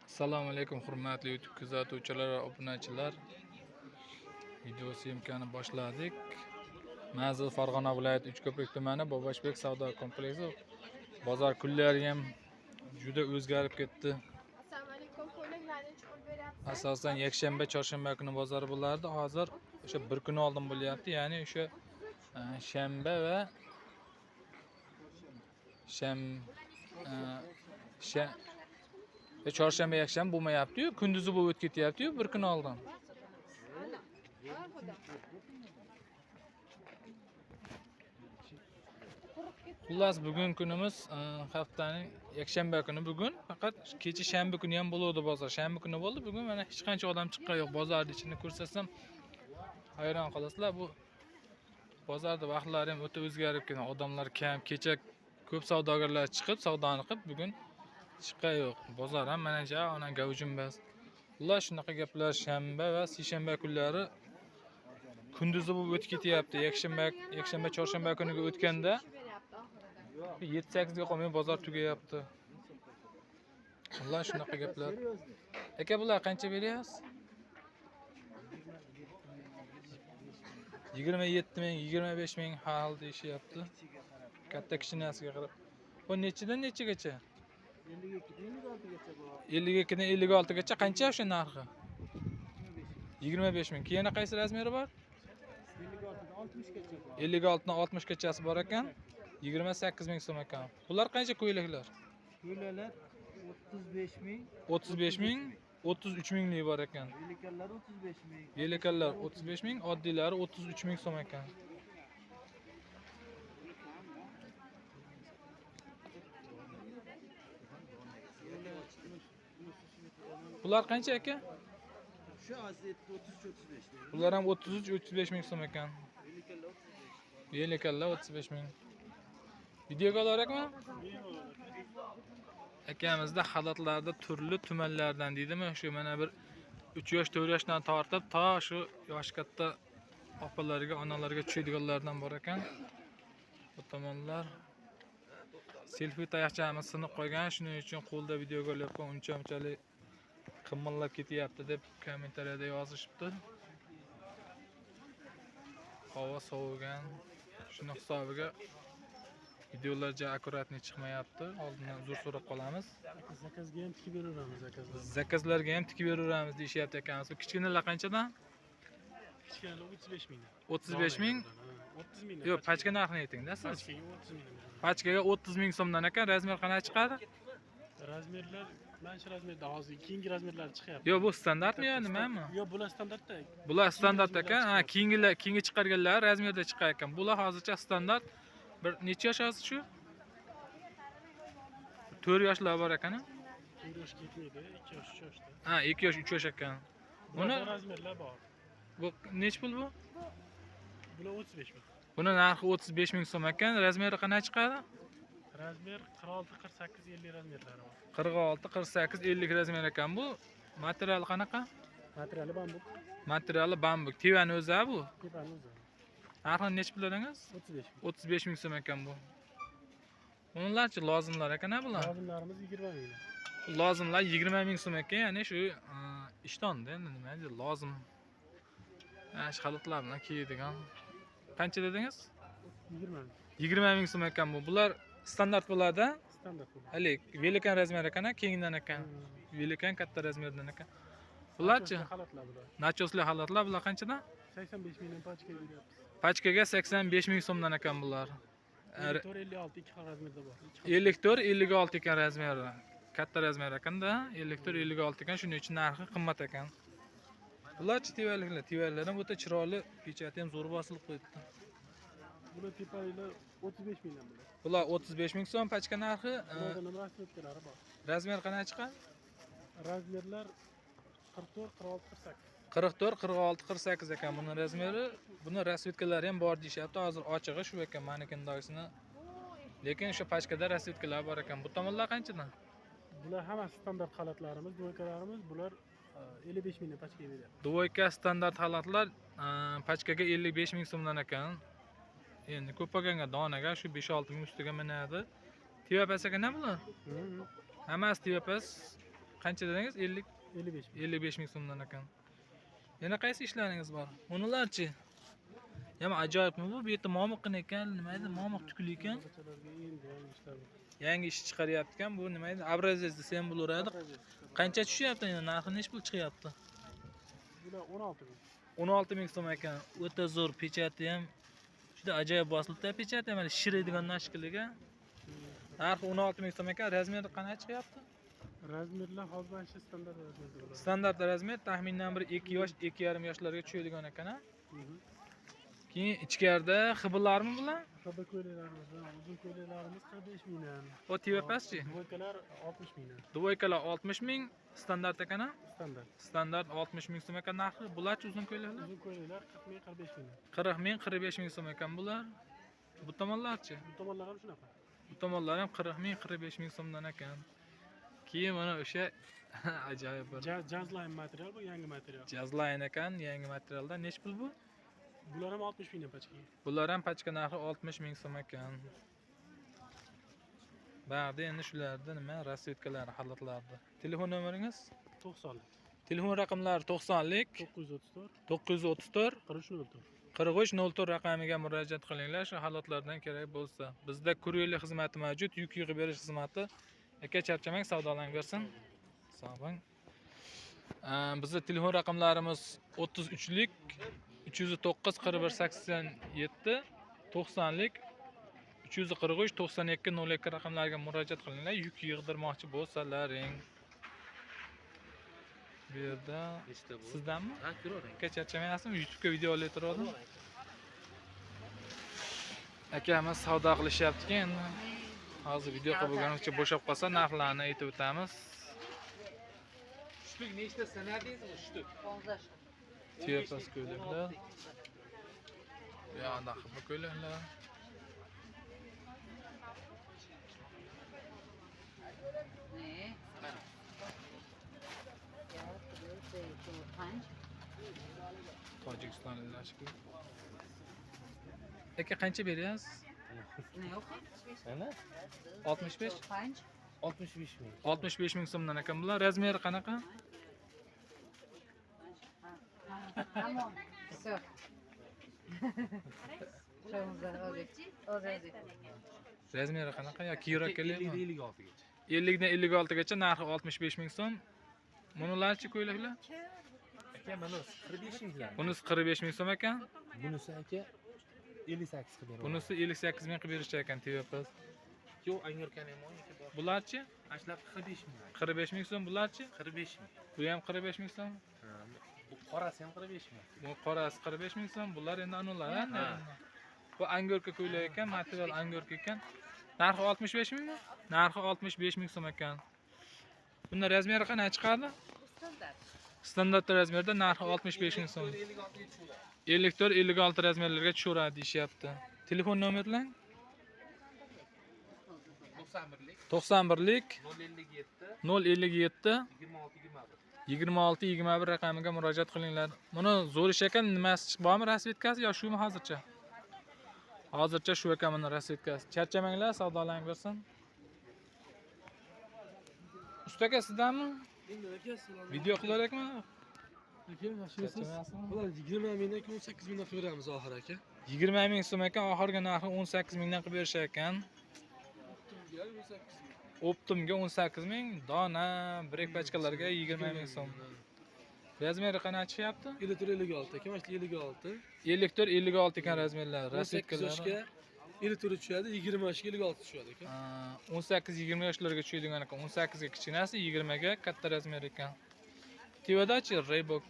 Assalomu alaykum hurmatli YouTube kuzatuvchilar va obunachilar. Video syomkani boshladik. Manzil Farg'ona viloyati Uchko'prik tumani Boboshbek savdo kompleksi. Bozor kunlari ham juda o'zgarib ketdi. Assalomu alaykum. Ko'ylaklarni necha pul beryapsiz? Asosan yakshanba, chorshanba kuni bozor bo'lardi. Hozir o'sha bir kun oldin bo'lyapti. Ya'ni o'sha shanba va sham e, sha- chorshanba, yakshanba bo'lmayapti-yu, kunduzi bo'lib o'tib ketyapti-yu bir kun oldin. Xullas bugun kunimiz haftaning yakshanba kuni bugun. Faqat kecha shanba kuni ham bo'ladi bozor. Shanba kuni bo'ldi. Bugun mana hech qancha odam chiqqan yo'q. Bozorning ichini ko'rsatsam hayron qolasizlar. Bu bozorda vaqtlari ham o'ta o'zgarib ketgan. Odamlar kam. Kecha ko'p savdogarlar chiqib savdoni qilib, bugun chiqqan yo'q. Bozor ham mana ja ona gavjum bas. Xullas shunaqa gaplar shanba va seshanba kunlari kunduzi bo'lib o'tib ketyapti. Yakshanba, chorshanba kuniga o'tganda Beryapti oxirida. 7-8 ga qolmay bozor tugayapti. Xullas shunaqa gaplar. Aka, bular qancha beryapsiz? 27 ming, 25 ming hal deyishyapti. Katta kichinasiga qarab. Bu nechidan nechagacha? 52 dan 56 gacha bor. 52 dan 56 gacha qancha o'sha narxi? 25 ming. Keyin yana qaysi razmeri bor? 56 dan 60 gacha bor. 56 dan 60 gachasi bor ekan. 28 ming so'm ekan. Bular qancha ko'ylaklar? Ko'ylaklar 35 ming. 35 ming, 33 minglik bor ekan. Velikanlar 35 ming. Velikanlar 35 ming, oddiylari 33 ming so'm ekan. Bular qancha aka? Shu aziz 33 35 ming. Bular ham 33 35 ming so'm ekan. Velikanlar 35. Velikanlar 35 ming. Videoga olarmi? Akamizda xalatlarda turli tumanlardan deydimi? Shu mana bir 3 yosh, 4 yoshdan tortib to shu yoshi katta opalarga, onalarga tushadiganlardan bor ekan. Bu tomonlar selfi tayoqchamiz sinib qolgan, shuning uchun qo'lda videoga olyapman, uncha-unchalik qimillab ketyapti deb kommentariyada yozishibdi. Havo sovigan, shuni hisobiga videolar ja akkuratniy chiqmayapti. Oldindan uzr so'rab qolamiz. Zakazga ham tikib beraveramiz zakazlar. Zakazlarga ham tikib beraveramiz deyishyapti akamiz. Bu kichkinalar qanchadan? Kichkinalar 35 mingdan. 35 ming. Ha, 30 mingdan. Yo'q, pachka narxini ayting-da siz. Pachkaga 30 mingdan beraman. Pachkaga 30 ming so'mdan ekan. Razmer qanaqa chiqadi? Razmerlar mana shu razmerda hozir keyingi razmerlar chiqyapti. Yo'q, bu standartmi yo nimami? Yo'q, bular standartda. Bular standart Keyingi ekan. Ha, razmerlar keyingilar, keyingi chiqarganlar razmerda chiqar ekan. Bular hozircha standart. Bir necha yosh hozir shu? 4 yoshlar bor ekan. 4 yoshga yetmaydi, 2 yosh, 3 yoshda. Ha, 2 yosh, 3 yosh ekan. Buni Bularda razmerlar bor. bu nech pul bu? Bular 35 ming. Buni narxi 35 ming so'm ekan. Razmeri qanaqa chiqadi? Razmer 46, 48, 50 razmerlari bor. 46, 48, 50 razmer ekan bu. Material qanaqa? Materiali bambuk, Materiali bambuk. Tevani o'zi bu. tepani o'zi. Narxini necha pul dedingiz? 35 ming. 35 ming so'm ekan bu. Bunlarchi lozimlar ekan a bular? Lozimlarimiz 20 mingdan. Lozimlar 20 ming so'm ekan, ya'ni shu ishtonda endi nima deydi, lozim. Mana shu xalatlar bilan kiyadigan. Qancha dedingiz? 20 ming. 20 ming so'm ekan bu. Bular standart bo'ladi. Standart bular. Haligi velikan razmer ekan, kengidan ekan. Velikan katta razmerdan ekan. Bularchi? Xalatlar bular. Nachosli xalatlar bular qanchadan? 85 mingdan pachka beryapmiz. Pachkaga 85 ming so'mdan ekan bular. 54, 56 ikki xil razmerda bor. Ikki xil. 54, 56 ekan razmeri. Katta razmer ekanda, 54, 56 ekan, shuning uchun narxi qimmat ekan. Bularchi tevaliklar, tevaliklar ham o'ta chiroyli, pechati ham zo'r bosilib qo'yibdi. Bular tepaliklar 35 mingdan bular. Bular 35 ming so'm pachka narxi. Bulardan ham rasmetkalari bor. Razmer qanaqa chiqadi? Razmerlar 44, 46, 48. 44, 46, 48 ekan buni razmeri. Buni rasvetkalari ham bor deyishyapti. Hozir ochig'i shu ekan manekendagisini. Lekin o'sha pachkada rasvetkalar bor ekan. Bu tomonlar qanchadan? Bular hammasi standart xalatlarimiz, dvoykalarimiz. Bular 55 mingdan pachkaga beryapti. Dvoyka standart xalatlar pachkaga 55 ming so'mdan ekan. Endi ko'p bo'lganga donaga shu 5-6 ming ustiga minadi. Tevapas ekan bular? Hammasi tevapas. Qancha dedingiz? 50 55 ming. 55 ming so'mdan ekan. Yana qaysi ishlaringiz bor? Bularchi? Yam ajoyibmi bu? Bu yerda momiqqina ekan, nima edi? Momiq tukli ekan. Bolachalarga endi yangi ishlar bor. Yangi ish chiqaryapti ekan. Bu nima edi? Obrazец desa ham bo'laveradi. Qancha tushyapti endi? Narxi nechi pul chiqyapti? Bular 16 ming. 16 ming so'm ekan. O'ta zo'r, pechati ham juda ajoyib bosilibdi. Pechati ham hali shiradigan nashkiliga. Narxi 16 ming so'm ekan. Razmeri qancha chiqyapti? Razmerlar hozir mana shu standart razmerda bo'ladi. Standart razmer taxminan bir 2 yosh, 2,5 yoshlarga tushadigan ekan, a? Keyin ichkarida xibillarmi bular? Xaba ko'ylaklarimiz, uzun ko'ylaklarimiz 45 mingdan. O TVP'si-chi? Dvoykalar 60 mingdan. Dvoykalar 60 ming, standart ekan, a? Standart. Standart 60 ming so'm ekan narxi. Bularchi uzun ko'ylaklar? Uzun ko'ylaklar 40 ming, 45 mingdan. 40 ming, 45 ming so'm ekan bular. Bu tomonlarchi? Bu tomonlar ham shunaqa. Bu tomonlar ham 40 ming, 45 ming so'mdan ekan. Keyin mana o'sha ajoyib bir Jazline material, bu yangi material. Jazline ekan, yangi materialdan. Nech pul bu? Bular ham 60 mingdan pachka. Bular ham pachka narxi 60 ming so'm ekan. Ba'di endi shularda nima rasvetkalari, xalatlardi. Telefon nomeringiz? 90lik. Telefon raqamlari 90lik 934 934 4304. 4304 raqamiga murojaat qilinglar shu holatlardan kerak bo'lsa. Bizda kuryerlik xizmati mavjud, yuk yig'ib berish xizmati. Aka charchamang, savdolang bersin. Sog' bo'ling. Bizda telefon raqamlarimiz 33lik 309 41 87, 90lik 343 92 02 raqamlariga murojaat qilinglar yuk yig'dirmoqchi bo'lsalaring. Bu yerda sizdanmi? Ha, ko'ravering. Aka charchamayapsizmi? YouTube'ga video olib turdim. Akamiz savdo qilishyapti endi. Hozir video qilib bo'lgunimizcha bo'shab qolsa narxlarni aytib o'tamiz. Shtuk nechta sanadingiz bu shtuk? Tuyapas ko'ylaklar. Bu yoqda xippa ko'ylaklar. Ne? 5. Tojikistonliklar shekilli. Aka qancha beryapsiz? Ne yo'q? Ana? 65? 5. 65 ming. 65 ming so'mdan ekan bular. Razmeri qanaqa? Tamam. Все. O'zi. Razmeri qanaqa? Yo kiyroq keladimi? 56 gacha. 50 dan 56 gacha narxi 65 ming so'm. Bunularchi ko'ylaklar? Aka, mana 45 minglar. Bunisi 45 ming so'm ekan. Bunisi aka 58 qilib beraman. Bunisi 58 ming qilib berishar ekan TVP. Yo'q, angorkani ham aka bor. Bularchi? Ana shular 45 ming. 45 ming so'm bularchi? 45 ming. Bu ham 45 ming so'm. Ha, bu qorasi ham 45 ming. Bu qorasi 45 ming so'm. Bular endi anular, ha? Ha. Bu angorka ko'ylak ekan, material angorka ekan. Narxi 65 mingmi? Narxi 65 ming so'm ekan. Bunda razmeri qancha chiqadi? Standart. Standart razmerda narxi 65 ming so'm. 56 ga tushadi. 54 56 razmerlarga tushaveradi deyishyapti. Telefon nomerlar? 91lik 91lik 057 057 26 21. 26 21 raqamiga murojaat qilinglar. Buni zo'r ish ekan, nimasi bormi rasvetkasi yo shumi hozircha? Hozircha shu ekan buni rasvetkasi. Charchamanglar, savdolang bersin. Usta aka sizdanmi? Endi aka, assalomu Video qilarakmi? Aka, yaxshimisiz? Charchamayapsizmi? Bular 20 mingdan 18 mingdan qilib beramiz oxiri aka. 20 ming so'm ekan, oxirgi narxi 18 mingdan qilib berishar ekan. Optimga 18 ming. Optimga 18 ming, dona brek pachkalarga 20 ming so'm. Razmeri qancha chiqyapti? 54 56 aka, mana shu 56. 54 56 ekan razmerlar, 18 yoshga rasvetkalari. 54 tushadi, 20 yoshga 56 tushadi aka. 18-20 yoshlarga tushadigan ekan. 18 ga kichkinasi, 20 ga katta razmer ekan. Tevadachi Reebok.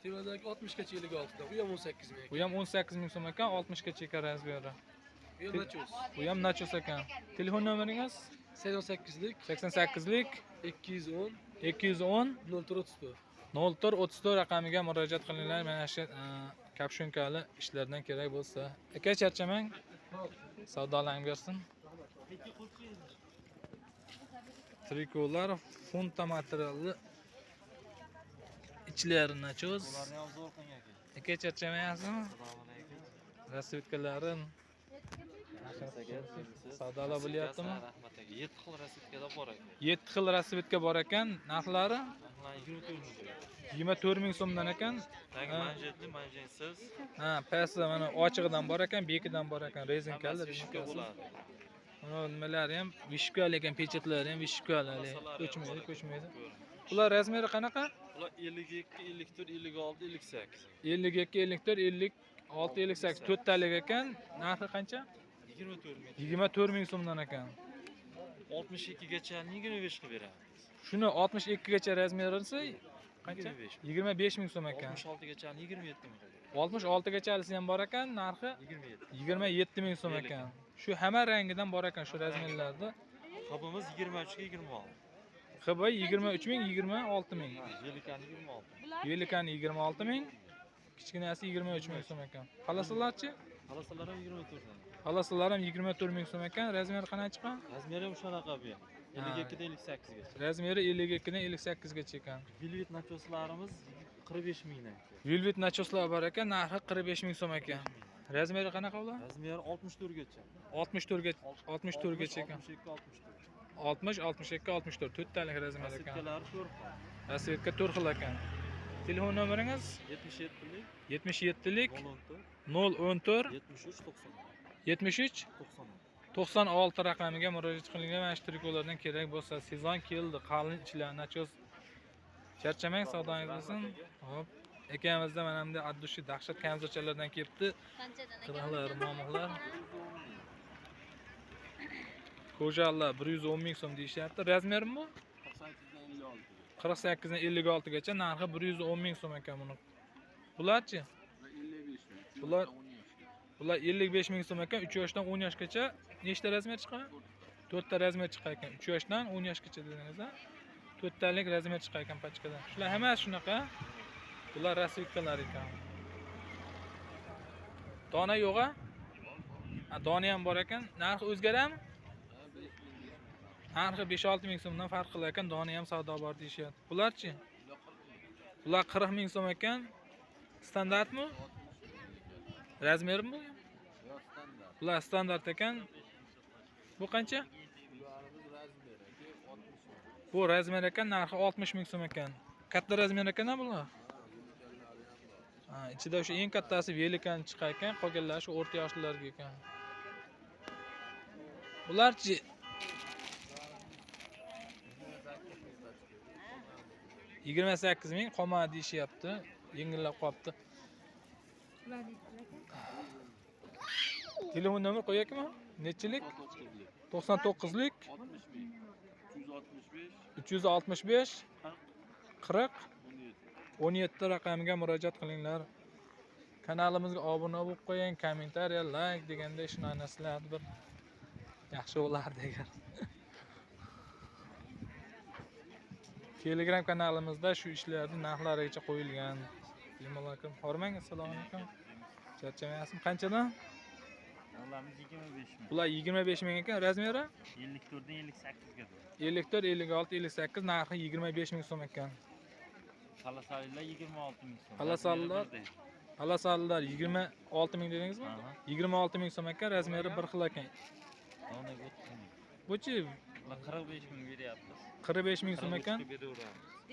Tevadagi 60 gacha 56 dan, u ham 18 ming. Bu ham 18 ming so'm ekan, 60 gacha ekan razmeri. Bu ham nachos. Bu ham nachos ekan. Telefon nomeringiz? 88lik 88lik 210 210 0434. 0434 raqamiga murojaat qilinglar. Mana shu kapshunkali ishlardan kerak bo'lsa. Aka charchamang. Savdolang bersin. Trikolar funta materialli ichlari nachos. Bularni ham zo'r qilgan aka. Aka charchamayapsizmi? Assalomu alaykum. Rasvetkalari Savdolar bo'lyaptimi? Rahmat aka. 7 xil rasetkada bor ekan. 7 xil rasetka bor ekan. Narxlari 24 ming. 24 ming so'mdan ekan. Tagi manjetli, manjetsiz. Ha, pasti mana ochig'idan bor ekan, bekidan bor ekan, rezinkali, Hammasi rezinkasi. Mana nimalari ham vishkali ekan, pechatlari ham vishkali. Ko'chmaydi, ko'chmaydi. Bular razmeri qanaqa? Bular 52, 54, 56, 58. 52, 54, 56, 58 to'rttalik ekan. Narxi qancha? 24 ming. 24 ming so'mdan ekan. 62 gacha 25 qilib beramiz. Shuni 62 gacha razmerisi qancha? 25 ming so'm ekan. 66 gacha 27 ming qilib beramiz. 66 gachalisi ham bor ekan, narxi 27. 27 ming so'm ekan. Shu hamma rangidan bor ekan shu razmerlarda. Hobimiz 23 ga 26. HB 23 ming, 26 ming. Yelikani 26. Yelikani 26 ming, kichkinasi 23 ming so'm ekan. Xalasalarchi? Xalasalar ham 24 dan. Xalasalar ham 24 ming so'm ekan. Razmeri qancha chiqqan? Razmeri ham shunaqa bu ham. 52 dan 58 gacha. Razmeri 52 dan 58 gacha ekan. Velvet nachoslarimiz 45 mingdan. Velvet nachoslar bor ekan, narxi 45 ming so'm ekan. Razmeri qanaqa ular? Razmeri 64 gacha. 64 ga 64 gacha ekan. 62 64. 60, 62, 64 to'rttalik razmer ekan. Rasetkalari 4 xil. Rasetka 4 xil ekan. Telefon nomeringiz 77lik 77lik 014 014 73 90 73 96. 96 raqamiga murojaat qilinglar. Mana shu trikolardan kerak bo'lsa, sezon keldi, qalin ichlar, nachos. Charchamang, savdongiz bo'lsin. Hop, akamizda mana bunday addushi dahshat kamzurchalardan kelibdi. Qirg'lar, momiqlar. Ko'jallar 110 ming so'm deyishyapti. Razmerimi bu? 48 dan 56 gacha, narxi 110 ming so'm ekan buni. Bularchi? Bular 55 ming so'm ekan, 3 yoshdan 10 yoshgacha. Nechta razmer chiqadi? 4 ta razmer chiqar ekan. 3 yoshdan 10 yoshgacha dedingiz, a? 4 talik razmer chiqar ekan pachkadan. Shular hammasi shunaqa. Bular rasvikalar ekan. Dona yo'q a? Ha, dona ham bor ekan. Narxi o'zgaradimi? Narxi 5-6 ming so'mdan farq qilar ekan, dona ham savdo bor deyishyapti. Bularchi? Bular 40 ming so'm ekan. Standartmi? Razmermi bu? Bular standart ekan. Bu qancha? Bu razmer ekan, narxi 60 ming so'm ekan. Katta razmer ekan bular? Ha, ichida o'sha eng kattasi velikan chiqar ekan, qolganlari shu o'rta yoshlilarga ekan. Bularchi? 28 ming qolmadi deyishyapti. Yengillab qolibdi. Telefon nomer qo'yakmi? Nechilik? 99lik 365 40 17 raqamiga murojaat qilinglar. Kanalimizga obuna bo'lib qo'ying, kommentariya, like deganda shunaqa narsalar bir yaxshi bo'lardi agar. Telegram kanalimizda shu ishlarning narxlarigacha qo'yilgan. Assalomu alaykum. Hormang, assalomu alaykum. Charchamayapsizmi? Qanchadan? Ularimiz 25 ming. Bular 25 ming ekan, razmeri? 54 dan 58 gacha. 54, 56, 58, narxi 25 ming so'm ekan. Xalasallar 26 ming so'm. Xalasallar 26 ming dedingizmi? 26 ming so'm ekan, razmeri bir xil ekan. Donaga 30 ming. Buchi Bular 45 ming beryapmiz. 45 ming so'm ekan.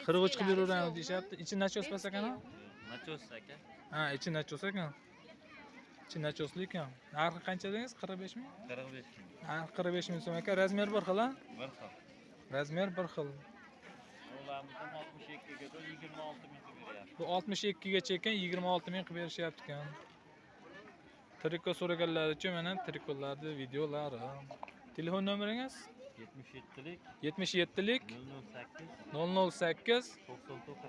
43 qilib beraveramiz deyishyapti. Ichi nachos bas ekan? Nachos aka. Ha, ichi nachos ekan. Ichi nachosli ekan. Narxi qancha dedingiz? 45 ming? 45 ming. Narxi 45 ming so'm ekan. Razmer bir xil, a? Bir xil. Razmer bir xil. Ularimizni 62 ga 26 ming qilib beryapti. Bu 62 gacha ekan, 26 ming qilib berishyapti ekan. Triko so'raganlar uchun mana trikolarning videolari. Telefon nomeringiz? 77lik 77lik 008 008 94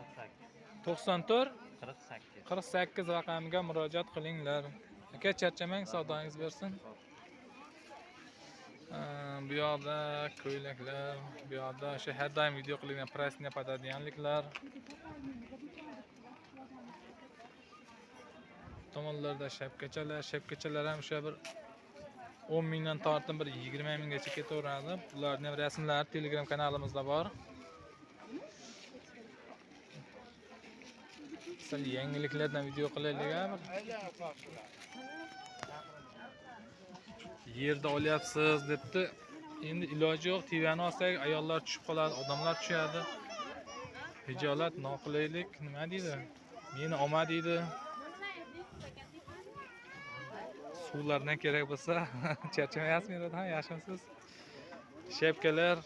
48 94 48 48 raqamiga murojaat qilinglar. Aka, charchamang, savdoyingiz bersin. Bu yoqda ko'ylaklar, bu yoqda o'sha har doim video qilingan prasniya podadiyanliklar. Tomonlarda shapkachalar, shapkachalar ham o'sha bir 10 mingdan tortib bir 20 minggacha ketaveradi. Bularning ham rasmlari Telegram kanalimizda bor. Sal yangiliklardan video qilaylik a bir. Yerda olyapsiz debdi. Endi iloji yo'q, tevani olsak ayollar tushib qoladi, odamlar tushadi. Hijolat, noqulaylik nima deydi? Meni oma deydi. Suvlardan kerak bo'lsa charchamayapsizmi, ha, yaxshimisiz? Shapkalar